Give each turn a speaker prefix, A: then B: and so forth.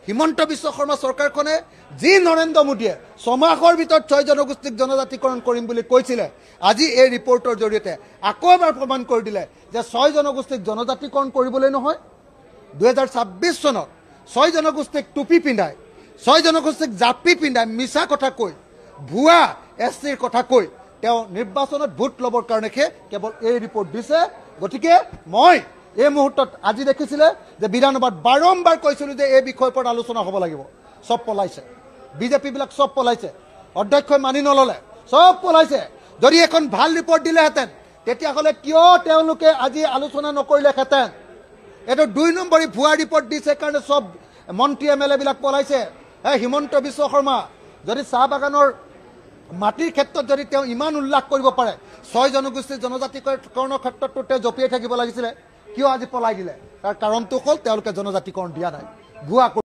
A: হিমন্ত বিশ্ব শৰ্মা চৰকাৰখনে যি নৰেন্দ্ৰ মোদীয়ে ছমাহৰ ভিতৰত 6 জনগোষ্ঠীক জনজাতিকৰণ কৰিম বুলি কৈছিলে, আজি এই ৰিপৰ্টৰ জৰিয়তে আকৌ এবাৰ প্ৰমাণ কৰি দিলে যে 6 জনগোষ্ঠীক জনজাতিকৰণ কৰিবলৈ নহয়, 2026 চনত 6 জনগোষ্ঠীক টুপি পিন্ধাই, 6 জনগোষ্ঠীক জাপি পিন্ধাই মিছা কথা কৈ, ভুৱা এছ চিৰ কথা কৈ তেওঁ নিৰ্বাচনত ভোট ল'বৰ কাৰণেহে কেৱল এই ৰিপৰ্ট দিছে। গতিকে মই এই মুহূৰ্তত আজি দেখিছিলে যে বিধানসভাত বাৰম্বাৰ কৈছিলোঁ যে এই বিষয়ৰ ওপৰত আলোচনা হ'ব লাগিব, চব পলাইছে, বিজেপিবিলাক চব পলাইছে, অধ্যক্ষই মানি নল'লে, চব পলাইছে। যদি এখন ভাল ৰিপৰ্ট দিলেহেঁতেন তেতিয়াহ'লে কিয় তেওঁলোকে আজি আলোচনা নকৰিলেহেঁতেন? এইটো 2 নম্বৰী ভুৱা ৰিপৰ্ট দিছে কাৰণে চব মন্ত্ৰী এম এল এবিলাক পলাইছে। হিমন্ত বিশ্ব শৰ্মা যদি চাহ বাগানৰ মাটিৰ ক্ষেত্ৰত যদি তেওঁ ইমান উল্লাস কৰিব পাৰে, 6 জনগোষ্ঠীৰ জনজাতিকৰণৰ ক্ষেত্ৰততো তেওঁ জঁপিয়াই থাকিব লাগিছিলে, কিয় আজি পলাই দিলে? তাৰ কাৰণটো হ'ল তেওঁলোকে জনজাতিকৰণ দিয়া নাই, ভুৱা।